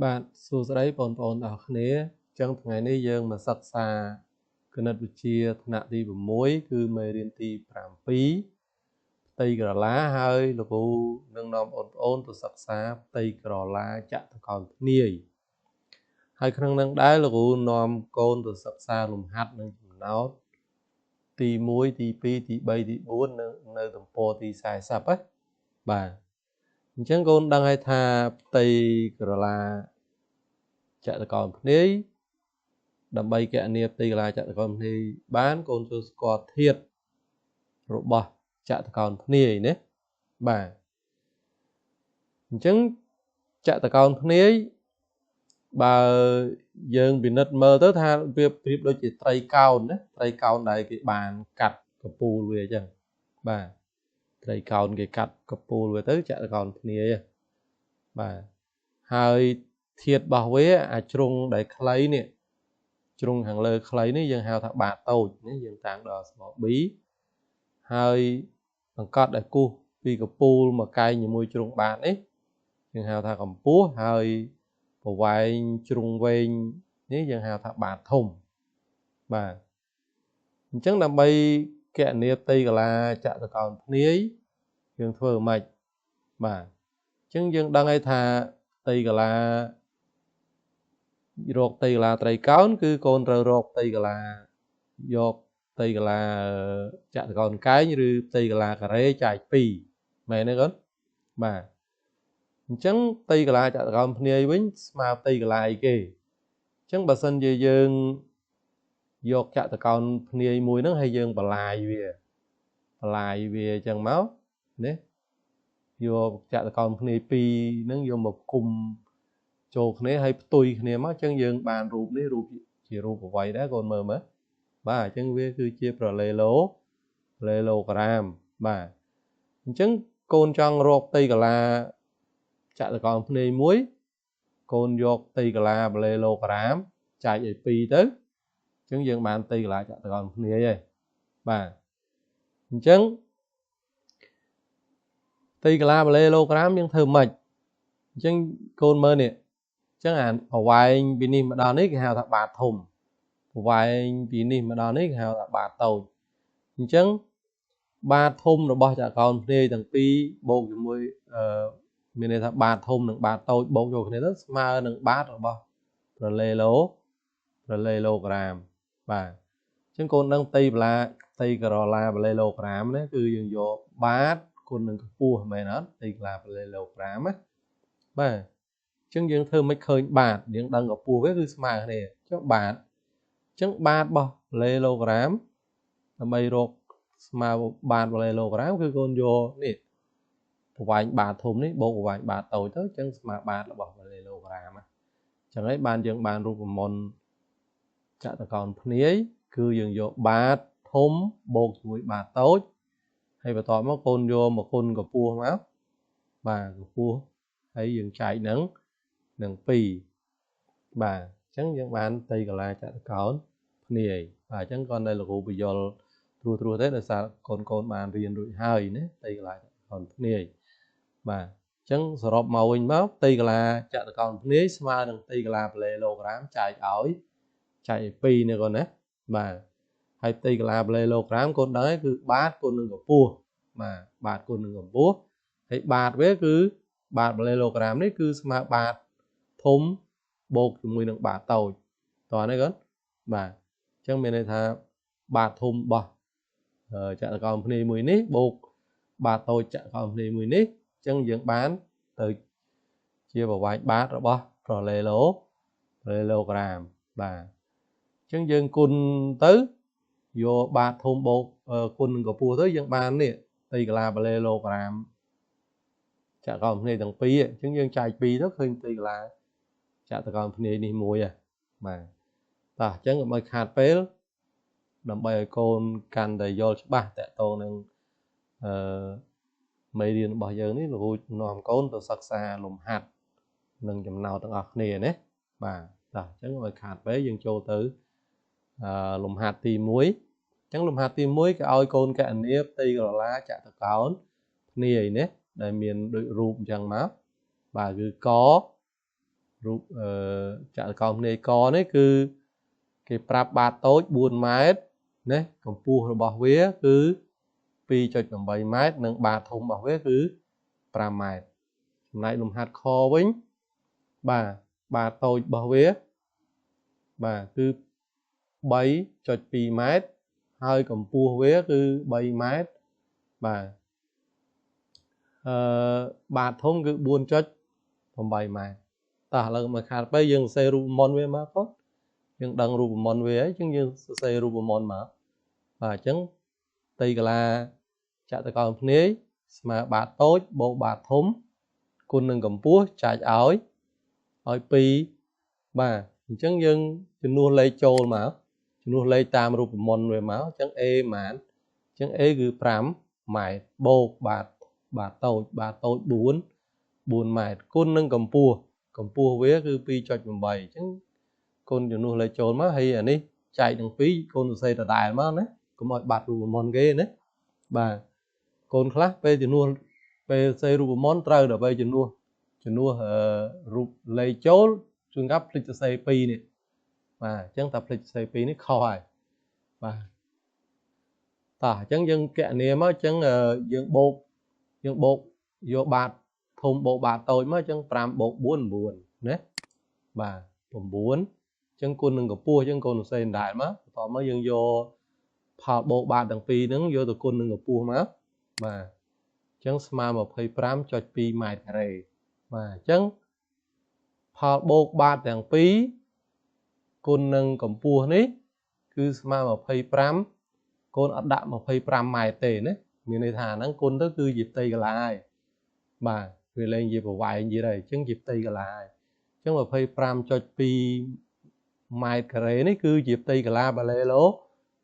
បាទសួស្តីបងប្អូនទាំងអស់គ្នាអញ្ចឹងថ្ងៃនេះយើងមកសិក្សាគណិតវិទ្យាថ្នាក់ទី6គឺមេរៀនទី7ផ្ទៃក្រឡាហើយលោកគ្រូនឹងនាំបងប្អូនទៅសិក្សាផ្ទៃក្រឡាចតុកោណភ្នាយហើយក្នុងនឹងដែរលោកគ្រូនាំកូនទៅសិក្សាលំហាត់និងចំណោទទី1ទី2ទី3ទី4នៅទំព័រទី40ណាបាទអញ្ចឹងកូនដឹងហើយថាផ្ទៃក្រឡាចតុកោណភ្នាយដើម្បីគណនាផ្ទៃក្រឡាចតុកោណភ្នាយបានកូនចូលស្គាល់ធាតុរបស់ចតុកោណភ្នាយណាបាទអញ្ចឹងចតុកោណភ្នាយបើយើងពិនិត្យមើលទៅថាវាប្រៀបដូចជាត្រីកោណណាត្រីកោណដែលគេបានកាត់កពូលវាអញ្ចឹងបាទត្រីកោណគេកាត់កពូលវាទៅចតុកោណភ្នាយបាទហើយធាតុរបស់វាអាជ្រុងដែលខ្លីនេះជ្រុងខាងលើខ្លីនេះយើងហៅថាបាតតូចនេះយើងតាំងដល់អក្សរ B ហើយអង្កត់ដែលគូសពីកពូលមកកែងជាមួយជ្រុងបាតនេះយើងហៅថាកម្ពស់ហើយប្រវែងជ្រុងវែងនេះយើងហៅថាបាតធំបាទអញ្ចឹងដើម្បីគណនាផ្ទៃក្រឡាចតុកោណភ្នាយយើងធ្វើម៉េចបាទអញ្ចឹងយើងដឹងហើយថាផ្ទៃក្រឡារកផ្ទៃក្រឡាត្រីកោណគឺកូនត្រូវរកផ្ទៃក្រឡាយកផ្ទៃក្រឡាចតុកោណកែងឬផ្ទៃក្រឡាការ៉េចែក2មែនទេកូនបាទអញ្ចឹងផ្ទៃក្រឡាចតុកោណភ្នាយវិញស្មើផ្ទៃក្រឡាអីគេអញ្ចឹងបើសិនជាយើងយកចតុកោណភ្នាយមួយហ្នឹងហើយយើងបន្លាយវាអញ្ចឹងមកណាយកចតុកោណភ្នាយ2ហ្នឹងយកមកគុំចូលគ្នាហើយផ្ទុយគ្នាមកអញ្ចឹងយើងបានរូបនេះរូបជារូបអ្វីដែរកូនមើលមើលបាទអញ្ចឹងវាគឺជាប្រឡេឡូក្រាមបាទអញ្ចឹងកូនចង់រកផ្ទៃក្រឡាចតុកោណភ្នាយមួយកូនយកផ្ទៃក្រឡាប្រឡេឡូក្រាមចែកឲ្យ2ទៅអញ្ចឹងយើងបានផ្ទៃក្រឡាចតុកោណភ្នាយហើយបាទអញ្ចឹងផ្ទៃក្រឡាប្រឡេឡូក្រាមយើងធ្វើម៉េចអញ្ចឹងកូនមើលនេះអញ្ចឹងអាប្រវែងពីនេះមកដល់នេះគេហៅថាបាតធំប្រវែងពីនេះមកដល់នេះគេហៅថាបាតតូចអញ្ចឹងបាតធំរបស់ចតុកោណភ្នាយទាំងពីរបូកជាមួយមានន័យថាបាតធំនិងបាតតូចបូកចូលគ្នាទៅស្មើនឹងបាតរបស់ប្រឡេឡូក្រាមបាទអញ្ចឹងកូនដឹងផ្ទៃក្រឡាប្រឡេឡូក្រាមនេះគឺយើងយកបាតគុណនឹងកម្ពស់មែនអត់ផ្ទៃក្រឡាប្រឡេឡូក្រាមណាបាទអញ្ចឹងយើងធ្វើមិនឃើញបាតយើងដឹងកម្ពស់វាគឺស្មើគ្នាចុះបាតអញ្ចឹងបាតរបស់ប្រឡេឡូក្រាមដើម្បីរកស្មើបាតប្រឡេឡូក្រាមគឺកូនយកនេះប្រវែងបាតធំនេះបូកប្រវែងបាតតូចទៅអញ្ចឹងស្មើបាតរបស់ប្រឡេឡូក្រាមអញ្ចឹងហើយបានយើងបានរូបមន្តចតុកោណភ្នាយគឺយើងយកបាតធំបូកជាមួយបាតតូចហើយបន្ទាប់មកកូនយកមកគុណកម្ពស់មកបាទកម្ពស់ហើយយើងចែកនឹង2បាទអញ្ចឹងយើងបានផ្ទៃក្រឡាចតុកោណភ្នាយបាទអញ្ចឹងគាត់នៅលោកគ្រូបញ្យល់ត្រួសទេដោយសារកូនបានរៀនរួចហើយណាផ្ទៃក្រឡាចតុកោណភ្នាយបាទអញ្ចឹងសរុបមកវិញមកផ្ទៃក្រឡាចតុកោណភ្នាយស្មើនឹងផ្ទៃក្រឡាប្រឡេឡូក្រាមចែកឲ្យ2នេះកូនណាបាទហើយផ្ទៃក្រឡាប្រឡេឡូក្រាមកូនដឹងហើយគឺបាតគុណនឹងកម្ពស់បាទបាតគុណនឹងកម្ពស់ហើយបាតវាគឺបាតប្រឡេឡូក្រាមនេះគឺស្មើបាតធំបូកជាមួយនឹងបាតតូចតោះនេះកូនបាទអញ្ចឹងមានន័យថាបាតធំរបស់ចតុកោណភ្នាយមួយនេះបូកបាតតូចចតុកោណភ្នាយមួយនេះអញ្ចឹងយើងបានទៅជាប្រវែងបាតរបស់ប្រឡេឡូក្រាមបាទអញ្ចឹងយើងគុណទៅយកបាតធំបូកគុណនឹងកម្ពស់ទៅយើងបាននេះផ្ទៃក្រឡាប្រឡេឡូក្រាមចតុកោណភ្នាយទាំងពីរអញ្ចឹងយើងចែក2ទៅឃើញផ្ទៃក្រឡាចតុកោណភ្នាយនេះមួយហ៎បាទតោះអញ្ចឹងកុំឲ្យខាតពេលដើម្បីឲ្យកូនកាន់តែយល់ច្បាស់តកតងនឹងមេរៀនរបស់យើងនេះលោកគ្រូនាំកូនទៅសិក្សាលំហាត់និងចំណោទទាំងអស់គ្នាណាបាទតោះអញ្ចឹងឲ្យខាតពេលយើងចូលទៅលំហាត់ទី1អញ្ចឹងលំហាត់ទី1គេឲ្យកូនកណនាផ្ទៃក្រឡាចតុកោណភ្នាយណាដែលមានដូចរូបអញ្ចឹងមកបាទគឺក រូបចតុកោណភ្នាយកនេះគឺគេប្រាប់បាតតូច4ម៉ែត្រណាកម្ពស់របស់វាគឺ 2.8 ម៉ែត្រនិងបាតធំរបស់វាគឺ5ម៉ែត្រចំណែកលំហាត់ខវិញបាទបាតតូចរបស់វាបាទគឺ 3.2 ម៉ែត្រហើយកម្ពស់វាគឺ3ម៉ែត្របាទបាតធំគឺ 4.8 ម៉ែត្រតោះឥឡូវមកខាតទៅយើងសរសេររូបមន្តវាមកកូនយើងដឹងរូបមន្តវាហើយអញ្ចឹងយើងសរសេររូបមន្តមកបាទអញ្ចឹងផ្ទៃកាឡាចតុកោណភ្នាយស្មើបាតតូចបូកបាតធំគុណនឹងកម្ពស់ចែកឲ្យ2បាទអញ្ចឹងយើងជំនួសលេខចូលមកជំនួសលេខតាមរូបមន្តវាមកអញ្ចឹង A ប៉ុន្មានអញ្ចឹង A គឺ5ម៉ែត្របូកបាតតូចបាតតូច4ម៉ែត្រគុណនឹងកម្ពស់កម្ពស់វាគឺ 2.8 អញ្ចឹងគុណជំនួសលេខចូលមកហើយអានេះចែកនឹង2កូនសរសេរដដែលមកណាកុំឲ្យបាត់រូបមន្តគេណាបាទកូនខ្លះពេលជំនួសពេលសរសេររូបមន្តត្រូវដល់ពេលជំនួសរូបលេខចូលជួនកាលភ្លេចសរសេរ2នេះបាទអញ្ចឹងតែភ្លេចសរសេរ2នេះខុសហើយបាទតោះអញ្ចឹងយើងកណនាមកអញ្ចឹងយើងបូកយកបាតធំបូកបាតតូចមកអញ្ចឹង5បូក4 9ណាបាទ9អញ្ចឹងគុណនឹងកម្ពស់អញ្ចឹងកូនសរសេរដដែលមកបន្ទាប់មកយើងយកផលបូកបាតទាំងពីរហ្នឹងយកទៅគុណនឹងកម្ពស់មកបាទអញ្ចឹងស្មើ 25.2 ម៉ែត្រការ៉េបាទអញ្ចឹងផលបូកបាតទាំងពីរគុណនឹងកម្ពស់នេះគឺស្មើ25កូនអត់ដាក់25ម៉ែត្រទេណាមានន័យថាហ្នឹងគុណទៅគឺជាផ្ទៃកាឡាហើយបាទវាលែងជាប្រវែងទៀតហើយអញ្ចឹងជាផ្ទៃកាឡាហើយអញ្ចឹង 25.2 ម៉ែត្រការ៉េនេះគឺជាផ្ទៃកាឡាបាឡេឡូ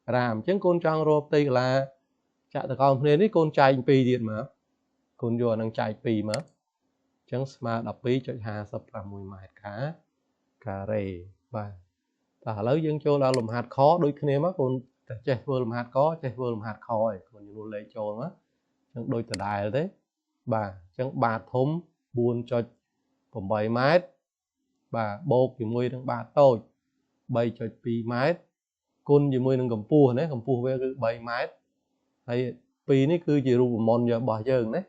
ក្រាមអញ្ចឹងកូនចង់រកផ្ទៃកាឡាចតុកោណភ្នាយនេះកូនចែក2ទៀតមកកូនយកអានឹងចែក2មកអញ្ចឹងស្មើ 12.56 ម៉ែត្រការ៉េបាទតោះឥឡូវយើងចូលដល់លំហាត់ខដូចគ្នាមកកូនតែចេះធ្វើលំហាត់កចេះធ្វើលំហាត់ខហើយកូនជំនួសលេខចូលមកអញ្ចឹងដូចដដែលទេបាទអញ្ចឹងបាតធំ 4.8 ម៉ែត្របាទបូកជាមួយនឹងបាតតូច 3.2 ម៉ែត្រគុណជាមួយនឹងកម្ពស់ណាកម្ពស់វាគឺ3ម៉ែត្រហើយ2នេះគឺជារូបមន្តរបស់យើងណា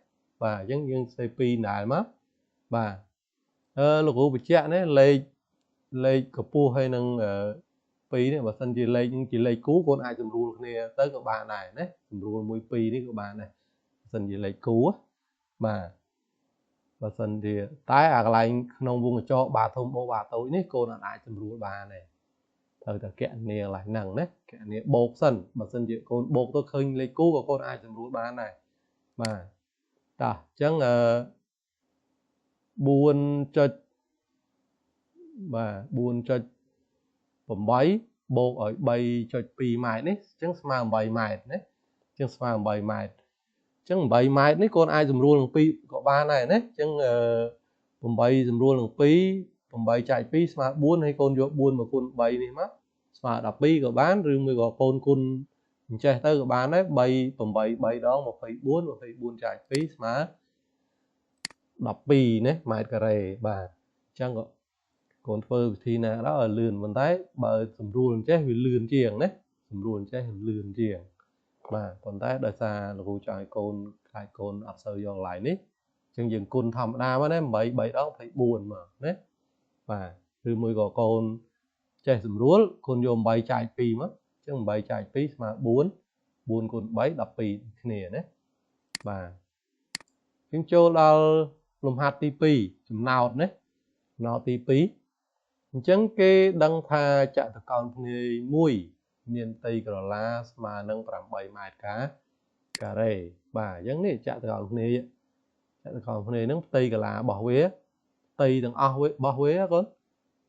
បាទអញ្ចឹងយើងសេ2ដែរមកបាទលោកគ្រូបញ្ជាក់ណាលេខកម្ពស់ហើយនឹង2នេះបើសិនជាលេខនឹងជាលេខគូកូនអាចសម្រួលគ្នាទៅក៏បានដែរណាសម្រួល1 2នេះក៏បានដែរបើសិនជាលេខគូបាទបើសិនជាតែអាកន្លែងក្នុងវងកញ្ចក់បាតធំបូកបាតតូចនេះកូនអាចសម្រួលបានដែរត្រូវតែកណនាកន្លែងហ្នឹងណាកណនាបូកសិនបើសិនជាកូនបូកទៅឃើញលេខគូក៏កូនអាចសម្រួលបានដែរបាទតោះអញ្ចឹង4ចុចបាទ 4.8 បូកឲ្យ 3.2 ម៉ែត្រនេះអញ្ចឹងស្មើ8ម៉ែត្រណាអញ្ចឹងស្មើ8ម៉ែត្រអញ្ចឹង8ម៉ែត្រនេះកូនអាចសម្រួលនឹង2ក៏បានដែរណាអញ្ចឹង8សម្រួលនឹង2 8ចែក2ស្មើ4ហើយកូនយក4មកគុណ3នេះមកស្មើ12ក៏បានឬមួយក៏កូនគុណអញ្ចេះទៅក៏បានដែរ3 8 3ដង24 24ចែក2ស្មើ12ណាម៉ែត្រការ៉េបាទអញ្ចឹងក៏កូនធ្វើវិធីណាដល់ឲ្យលឿនប៉ុន្តែបើសម្រួលអញ្ចេះវាលឿនជាងណាសម្រួលអញ្ចេះលឿនជាងបាទប៉ុន្តែដោយសារលោកគ្រូចង់ឲ្យកូនខ្លាចកូនអត់សូវយកកន្លែងនេះអញ្ចឹងយើងគុណធម្មតាមកណា8 3ដង24មកណាបាទឬមួយក៏កូនចេះសម្រួលគុណយក8ចែក2មកអញ្ចឹង8ចែក2ស្មើ4 4គុណ3 12គ្នាណាបាទយើងចូលដល់លំហាត់ទី2ចំណោទណាចំណោទទី2អញ្ចឹងគេដឹងថាចតុកោណភ្នាយមួយមានផ្ទៃក្រឡាស្មើនឹង8ម៉ែត្រការ៉េបាទអញ្ចឹងនេះចតុកោណភ្នាយចតុកោណភ្នាយហ្នឹងផ្ទៃក្រឡារបស់វាផ្ទៃទាំងអស់របស់វាកូន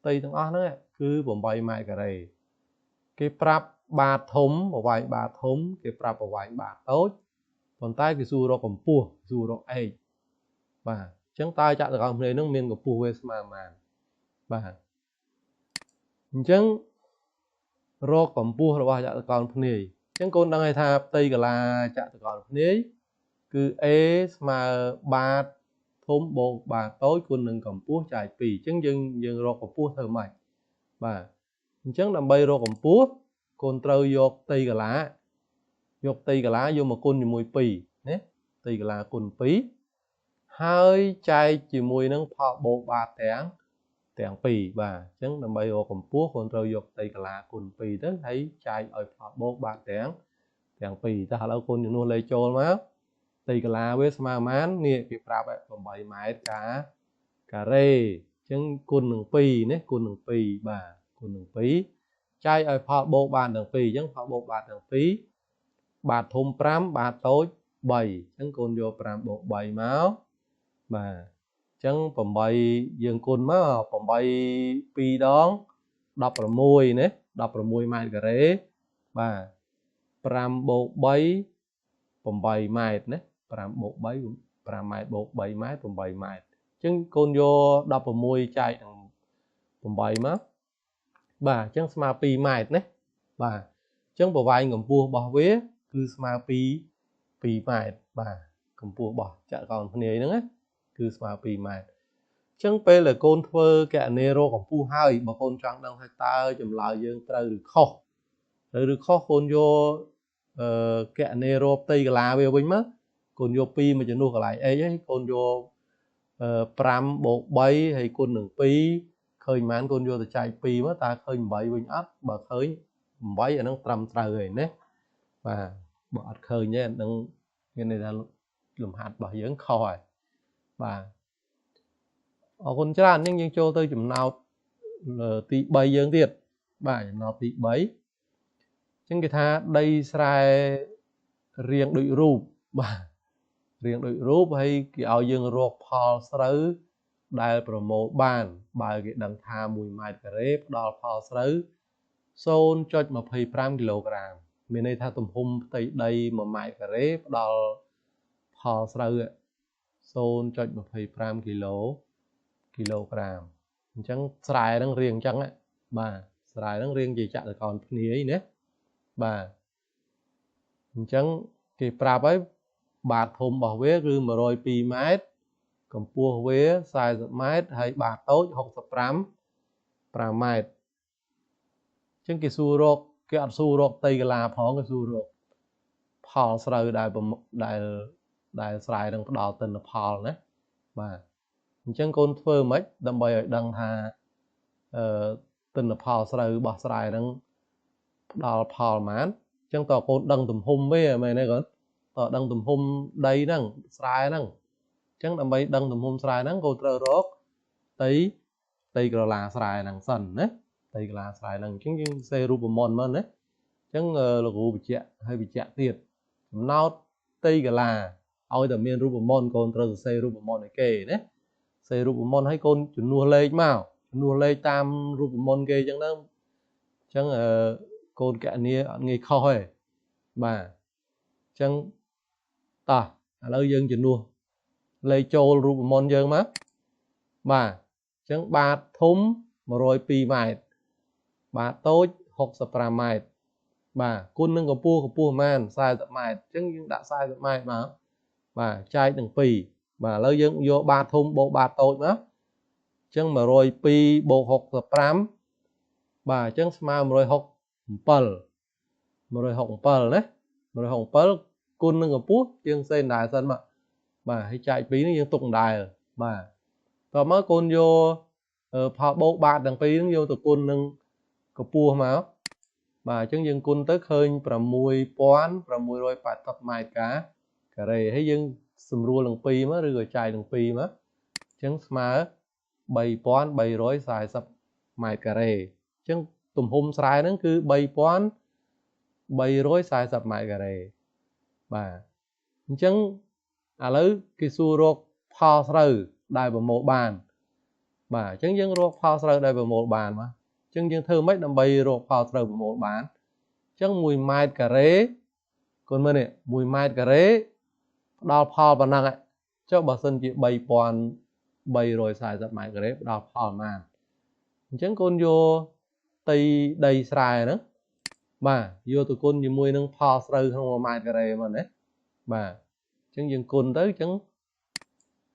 ផ្ទៃទាំងអស់ហ្នឹងគឺ8ម៉ែត្រការ៉េគេប្រាប់បាតធំប្រវែងបាតធំគេប្រាប់ប្រវែងបាតតូចប៉ុន្តែគេសួររកកម្ពស់សួររក h បាទអញ្ចឹងតើចតុកោណភ្នាយហ្នឹងមានកម្ពស់វាស្មើប៉ុន្មានបាទអញ្ចឹងរកកម្ពស់របស់ចតុកោណភ្នាយអញ្ចឹងកូនដឹងហើយថាផ្ទៃកាឡាចតុកោណភ្នាយគឺ A ស្មើបាត ធំបូកបាតតូចគុណនឹងកម្ពស់ចែក2អញ្ចឹងយើងរកកម្ពស់ធ្វើម៉េចបាទអញ្ចឹងដើម្បីរកកម្ពស់កូនត្រូវយកផ្ទៃកាឡាយកមកគុណជាមួយ2ណាផ្ទៃកាឡាគុណ2ហើយចែកជាមួយនឹងផលបូកបាតទាំង2បាទអញ្ចឹងដើម្បីរកកម្ពស់កូនត្រូវយកផ្ទៃកាឡាគុណ2ទៅហើយចែកឲ្យផលបូកបាតទាំង2តោះឥឡូវគុណជំនួសលេខចូលមកផ្ទៃកាឡាវាស្មើប៉ុន្មាននេះគេប្រាប់8ម៉ែត្រការ៉េអញ្ចឹងគុណនឹង2ណាគុណនឹង2បាទគុណនឹង2ចែកឲ្យផលបូកបានទាំង2អញ្ចឹងផលបូកបានទាំង2បាតធំ5បាតតូច3អញ្ចឹងកូនយក5បូក3មកបាទអញ្ចឹង8យើងគុណមក8 2ដង16ណា16ម៉ែត្រការ៉េបាទ5បូក3 8ម៉ែត្រណា5បូក3 5ម៉ែត្របូក3ម៉ែត្រ8ម៉ែត្រអញ្ចឹងកូនយក16ចែកនឹង8មកបាទអញ្ចឹងស្មើ2ម៉ែត្រណាបាទអញ្ចឹងប្រវែងកម្ពស់របស់វាគឺស្មើ2ម៉ែត្របាទកម្ពស់របស់ចតុកោណភ្នាយហ្នឹងណាគឺស្មើ2ម៉ែត្រអញ្ចឹងពេលដែលកូនធ្វើកណនារកកម្ពស់ហើយបើកូនចង់ដឹងថាតើចម្លើយយើងត្រូវឬខុសកូនយកកណនារកផ្ទៃកាឡាវាវិញមកកូនយក2មកជំនួសកន្លែងអីហើយកូនយក5បូក3ហើយគុណនឹង2ឃើញប៉ុន្មានកូនយកទៅចែក2មកតើឃើញ8វិញអត់បើឃើញ8អាហ្នឹងត្រឹមត្រូវហើយណាបាទបើអត់ឃើញទេអាហ្នឹងមានន័យថាលំហាត់របស់យើងខុសហើយបាទអរគុណច្រើនអញ្ចឹងយើងចូលទៅចំណោទទី3យើងទៀតបាទចំណោទទី3អញ្ចឹងគេថាដីស្រែរាងដូចរូបបាទរាងដូចរូបហើយគេឲ្យយើងរកផលស្រូវដែលប្រមូលបានបើគេដឹងថា1ម៉ែត្រការ៉េផ្ដល់ផលស្រូវ 0.25 គីឡូក្រាមមានន័យថាទំហំផ្ទៃដី1ម៉ែត្រការ៉េផ្ដល់ផលស្រូវ 0.25 គីឡូក្រាមអញ្ចឹងស្រែហ្នឹងរាងអញ្ចឹងបាទស្រែហ្នឹងរាងជាចតុកោណភ្នាយណាបាទអញ្ចឹងគេប្រាប់ហើយបាតធំរបស់វាគឺ102ម៉ែត្រកម្ពស់វា40ម៉ែត្រហើយបាតតូច65ម៉ែត្រអញ្ចឹងគេសួររកគេអត់សួររកផ្ទៃកាឡាផងគេសួររកផលស្រូវដែលស្រែនឹងផ្ដល់ទិន្នផលណាបាទអញ្ចឹងកូនធ្វើម៉េចដើម្បីឲ្យដឹងថាទិន្នផលស្រូវរបស់ស្រែនឹងផ្ដល់ផលប៉ុន្មានអញ្ចឹងតើកូនដឹងទំហំវាមែនទេកូនតើដឹងទំហំដីហ្នឹងស្រែហ្នឹងអញ្ចឹងដើម្បីដឹងទំហំស្រែហ្នឹងកូនត្រូវរកផ្ទៃក្រឡាស្រែហ្នឹងសិនណាផ្ទៃក្រឡាស្រែហ្នឹងអញ្ចឹងយើងសេរូបមន្តមកណាអញ្ចឹងលោកគ្រូបញ្ជាក់ហើយបញ្ជាក់ទៀតចំណោទផ្ទៃក្រឡាឲ្យតែមានរូបមន្តកូនត្រូវសរសេររូបមន្តឲ្យគេណាសេរូបមន្តឲ្យកូនជំនួសលេខមកជំនួសលេខតាមរូបមន្តគេអញ្ចឹងទៅអញ្ចឹងកូនកណនាអត់ងាយខុសទេបាទអញ្ចឹងតោះឥឡូវយើងជំនួសលេខចូលរូបមន្តយើងមកបាទអញ្ចឹងបាតធំ102ម៉ែត្របាតតូច65ម៉ែត្របាទគុណនឹងកម្ពស់ប៉ុន្មាន40ម៉ែត្រអញ្ចឹងយើងដាក់40ម៉ែត្រមកបាទចែកនឹង2បាទឥឡូវយើងយកបាតធំបូកបាតតូចមកអញ្ចឹង102បូក65បាទអញ្ចឹងស្មើ167 167ណា167គុណនឹងកម្ពស់យើងសេនដែរសិនមកបាទហើយចែក2នេះយើងទុកដដែលបាទតមកកូនយកផលបូកបាតទាំងពីរហ្នឹងយកទៅគុណនឹងកម្ពស់មកបាទអញ្ចឹងយើងគុណទៅឃើញ6680ម៉ែត្រការ៉េហើយយើងសម្រួលនឹង2មកឬក៏ចែកនឹង2មកអញ្ចឹងស្មើ3340ម៉ែត្រការ៉េអញ្ចឹងទំហំស្រែហ្នឹងគឺ3340ម៉ែត្រការ៉េបាទអញ្ចឹងឥឡូវគេសួររកផលស្រូវដែលប្រមូលបានបាទអញ្ចឹងយើងរកផលស្រូវដែលប្រមូលបានមកអញ្ចឹងយើងធ្វើម៉េចដើម្បីរកផលស្រូវប្រមូលបានអញ្ចឹង1ម៉ែត្រការ៉េកូនមើលនេះ1ម៉ែត្រការ៉េផ្ដល់ផលប៉ុណ្ណឹងចុះបើសិនជា3340ម៉ែត្រការ៉េផ្ដល់ផលប៉ុន្មានអញ្ចឹងកូនយកផ្ទៃដីស្រែហ្នឹងបាទយកទៅគុណជាមួយនឹងផលស្រូវក្នុង1ម៉ែត្រការ៉េមកណាបាទអញ្ចឹងយើងគុណទៅអញ្ចឹង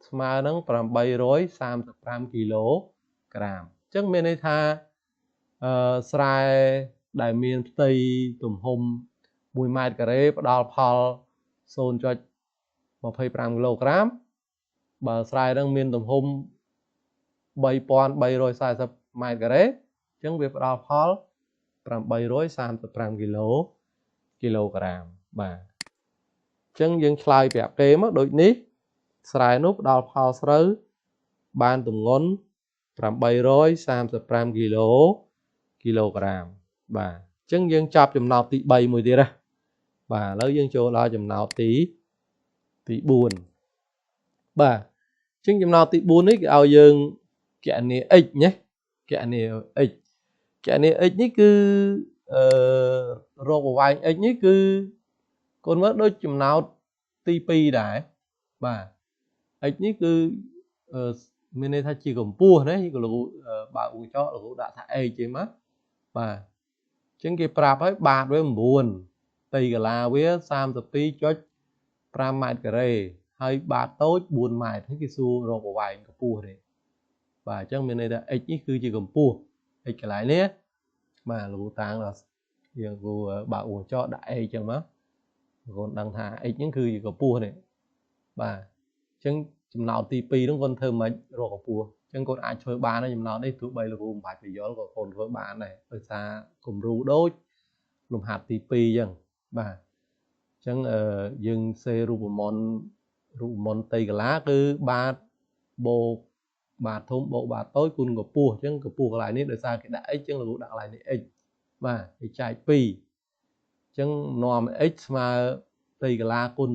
ស្ ស្មើនឹង835គីឡូក្រាមអញ្ចឹងមានន័យថាស្រែដែលមានផ្ទៃទំហំ1ម៉ែត្រការ៉េផ្ដល់ផល 0.25 គីឡូក្រាមបើស្រែនឹងមានទំហំ3340ម៉ែត្រការ៉េអញ្ចឹងវាផ្ដល់ផល835គីឡូក្រាមបាទអញ្ចឹងយើងឆ្លើយប្រាប់គេមកដូចនេះស្រែនោះផ្ដល់ផលស្រូវបានទម្ងន់835គីឡូក្រាមបាទអញ្ចឹងយើងចាប់ចំណោទទី3មួយទៀតណាបាទឥឡូវយើងចូលដល់ចំណោទទី4បាទអញ្ចឹងចំណោទទី4នេះគេឲ្យយើងគណនា x ណាគណនា x គណនា x នេះគឺរកប្រវែង x នេះគឺកូនមើលដូចចំណោទទី2ដែរបាទ x នេះគឺមានន័យថាជាកម្ពស់ណាគឺលោកបើកវងចកលោកដាក់ថា h ទេមកបាទអញ្ចឹងគេប្រាប់ឲ្យបាតវា9ទីកាឡាវា 32.5 ម៉ែត្រការ៉េហើយបាតតូច4ម៉ែត្រហើយគេសួររកប្រវែងកម្ពស់នេះបាទអញ្ចឹងមានន័យថា x នេះគឺជាកម្ពស់ x កន្លែងនេះបាទលោកតាំងដល់យើងគូបើកវងចកដាក់ h អញ្ចឹងមកកូនដឹងថា x ហ្នឹងគឺជាកម្ពស់នេះបាទអញ្ចឹងចំណោទទី2ហ្នឹងកូនធ្វើមិនរកកម្ពស់អញ្ចឹងកូនអាចធ្វើបានដែរចំណោទនេះទោះបីលោកគ្រូមិនបាច់បញ្យល់ក៏កូនធ្វើបានដែរដោយសារគំរូដូចលំហាត់ទី2អញ្ចឹងបាទអញ្ចឹងយើងសេរូបមន្តតៃកាឡាគឺបាតបូកបាតធំបូកបាតតូចគុណកម្ពស់អញ្ចឹងកម្ពស់កន្លែងនេះដោយសារគេដាក់ x អញ្ចឹងលោកគ្រូដាក់កន្លែងនេះ x បាទគេចែក2អញ្ចឹងនាំ x ស្មើតៃកាឡាគុណ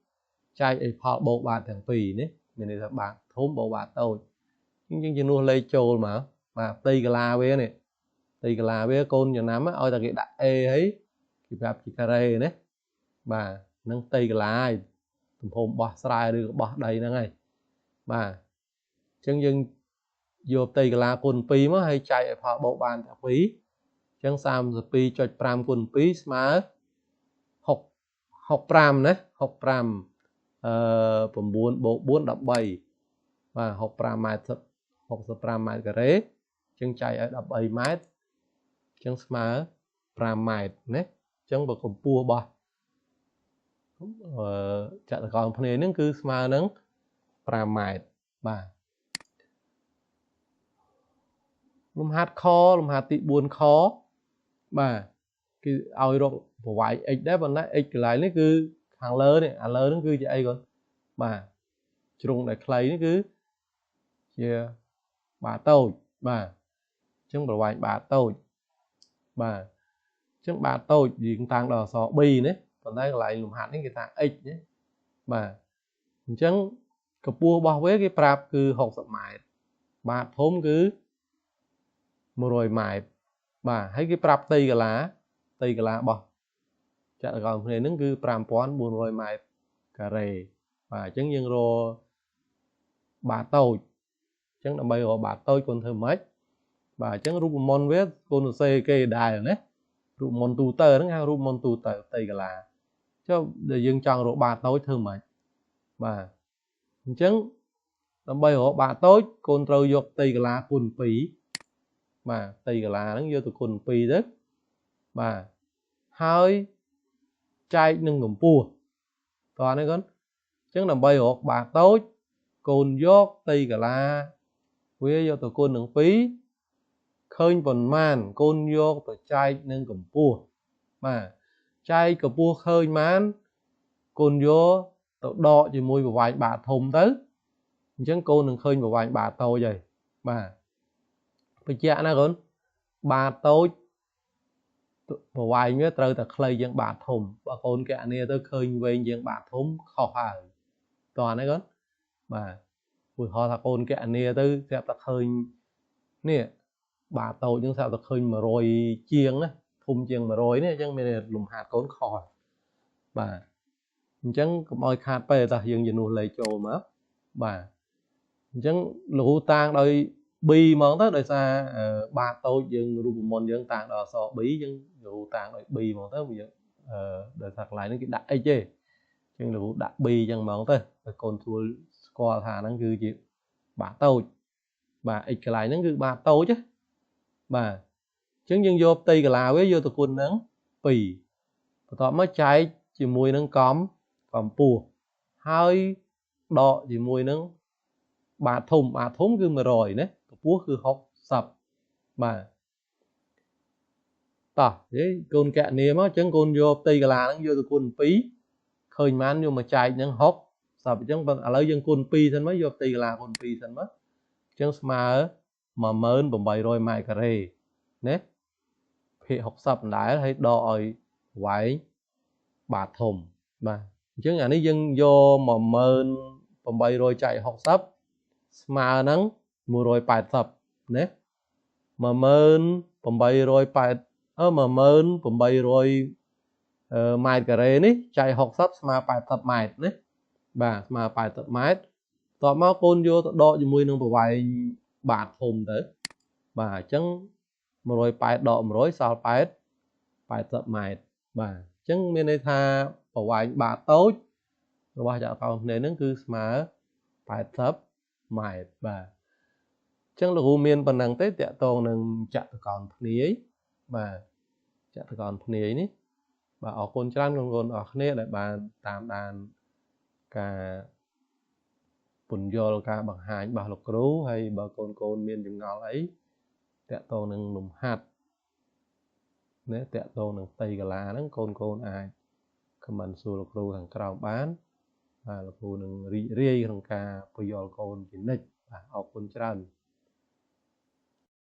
2ចែកឲ្យផលបូកបាតទាំងពីរនេះមានន័យថាបាតធំបូកបាតតូចអញ្ចឹងយើងជំនួសលេខចូលមកបាទផ្ទៃកាឡាវានេះផ្ទៃកាឡាវាកូនចំណាំឲ្យតែគេដាក់ a ហើយគេប្រាប់ជាការ៉េណាបាទនឹងផ្ទៃកាឡាហើយទំហំបោះស្រែឬក៏បោះដីហ្នឹងហើយបាទអញ្ចឹងយើងយកផ្ទៃកាឡាគុណ2មកហើយចែកឲ្យផលបូកបានតែ2អញ្ចឹង 32.5 គុណ2ស្មើ65ណា65 9បូក4 13បាទ65ម៉ែត្រ65ម៉ែត្រការ៉េអញ្ចឹងចែកឲ្យ13ម៉ែត្រអញ្ចឹងស្មើ5ម៉ែត្រណាអញ្ចឹងបើកម្ពស់របស់ចតុកោណភ្នាហ្នឹងគឺស្មើនឹង5ម៉ែត្របាទលំហាត់ខលំហាត់ទី4ខបាទគឺឲ្យរកប្រវែង x ដែរប៉ុន្តែ x កន្លែងនេះគឺខាងលើនេះអាលើហ្នឹងគឺជាអីកូនបាទជ្រុងដែលខ្លីនេះគឺជាបាតតូចបាទអញ្ចឹងប្រវែងបាតតូចបាទអញ្ចឹងបាតតូចយើងតាំងដល់អក្សរ b ណាប៉ុន្តែកន្លែងលំហាត់នេះគេថា x ណាបាទអញ្ចឹងកម្ពស់របស់វាគេប្រាប់គឺ60ម៉ែត្របាតធំគឺ100ម៉ែត្របាទហើយគេប្រាប់ផ្ទៃកាឡាផ្ទៃកាឡារបស់ចតុកោណភ្នាហ្នឹងគឺ5400ម៉ែត្រការ៉េបាទអញ្ចឹងយើងរកបាតតូចអញ្ចឹងដើម្បីរកបាតតូចកូនធ្វើម៉េចបាទអញ្ចឹងរូបមន្តវាកូនសរសេរគេដែរណារូបមន្តទូទៅហ្នឹងហៅរូបមន្តទូទៅផ្ទៃកាឡាចុះដែលយើងចង់រកបាតតូចធ្វើម៉េចបាទអញ្ចឹងដើម្បីរកបាតតូចកូនត្រូវយកផ្ទៃកាឡាគុណ2បាទផ្ទៃកាឡាហ្នឹងយកទៅគុណ2ទៅបាទហើយចែកនឹងកម្ពស់តោះនេះកូនអញ្ចឹងដើម្បីរកបាតតូចកូនយកផ្ទៃកាឡាវាយកទៅគុណនឹង2ឃើញប៉ុន្មានកូនយកទៅចែកនឹងកម្ពស់បាទចែកកម្ពស់ឃើញម៉ានកូនយកទៅដកជាមួយប្រវែងបាតធំទៅអញ្ចឹងកូននឹងឃើញប្រវែងបាតតូចហើយបាទបញ្ជាក់ណាកូនបាតតូចប្រវែងវាត្រូវតែខ្លីជាងបាតធំបើកូនកណនាទៅឃើញវែងជាងបាតធំខុសហើយតោះនេះកូនបាទឧទាហរណ៍ថាកូនកណនាទៅស្រាប់តែឃើញនេះបាតតូចហ្នឹងស្រាប់តែឃើញ100ជាងណាធំជាង100នេះអញ្ចឹងមានលំហាត់កូនខុសបាទអញ្ចឹងកុំឲ្យខាតពេលតោះយើងជំនួសលេខចូលមកបាទអញ្ចឹងលោកគ្រូតាំងដោយ b ហ្មងទៅដោយសារបាតតូចយើងរូបមន្តយើងតាំងដល់អក្សរ b យើងលោកគ្រូតាំងដោយ b ហ្មងទៅយើងដោយសារកន្លែងនេះគេដាក់ x ទេអញ្ចឹងលោកគ្រូដាក់ b អញ្ចឹងហ្មងទៅឲ្យកូនស្រួល គាល់ថាហ្នឹងគឺជាបាតតូចបាទ x កន្លែងហ្នឹងគឺបាតតូចណាបាទអញ្ចឹងយើងយកផ្ទៃកាឡាវាយកទៅគុណនឹង2បន្ទាប់មកចែកជាមួយនឹងកម្ពស់ហើយដកជាមួយនឹងបាតធំបាតធំគឺ100ណាកម្ពស់គឺ60បាទតោះនិយាយកូនកណនីមកអញ្ចឹងកូនយកផ្ទៃកាឡាហ្នឹងយកទៅគុណ2ឃើញប៉ុន្មានយកមកចែកនឹង60អញ្ចឹងឥឡូវយើងគុណ2សិនមកយកផ្ទៃកាឡាគុណ2សិនមកអញ្ចឹងស្មើ10800ម៉ែត្រការ៉េណាភាគ60ដដែលហើយដកឲ្យវែងបាតធំបាទអញ្ចឹងអានេះយើងយក10800ចែក60ស្មើនឹង180ណា10880 10800ម៉ែត្រការ៉េនេះចែក60ស្មើ80ម៉ែត្រណាបាទស្មើ80ម៉ែត្រតបមកកូនយកទៅដកជាមួយនឹងប្រវែងបាតធំទៅបាទអញ្ចឹង180ដក100សល់80 80ម៉ែត្របាទអញ្ចឹងមានន័យថាប្រវែងបាតតូចរបស់ចតុកោណភ្នែកហ្នឹងគឺស្មើ80ម៉ែត្របាទអញ្ចឹងលោកគ្រូមានប៉ុណ្ណឹងទេតាក់ទងនឹងចតុកោណភ្នាយបាទចតុកោណភ្នាយនេះបាទអរគុណច្រើនបងប្អូនអរគ្នាដែលបានតាមដានការពន្យល់ការបង្ហាញរបស់លោកគ្រូហើយបើកូនមានចម្ងល់អីតាក់ទងនឹងលំហាត់ណាតាក់ទងនឹងផ្ទៃកាឡាហ្នឹងកូនអាចខមមិនសួរលោកគ្រូខាងក្រោមបានបាទលោកគ្រូនឹងរីករាយក្នុងការពន្យល់កូនជានិច្ចបាទអរគុណច្រើន